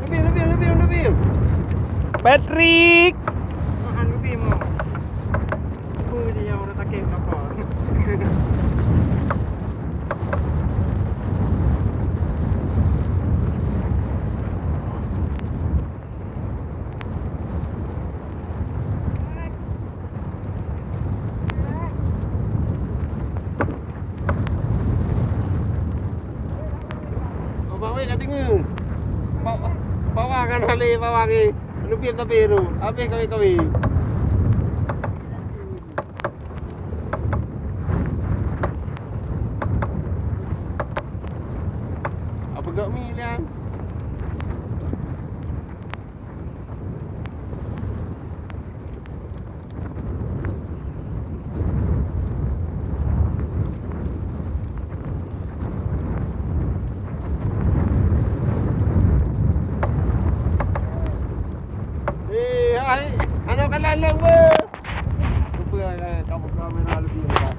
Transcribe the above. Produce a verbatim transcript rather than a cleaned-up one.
Lebih, lebih, lebih, lebih. Patrick. Makan lebih mau. Apa dia yang orang sakit apa? Oh, bawang ka deungoe. Ba-, bawang kan halé bawang ni. Lubien tapi tu. Habéh kawé-kawé. Apa gak mi lian? Eh, hai, anak kalan lang beuh. Cuba, eh, kamu kamera lebih dekat.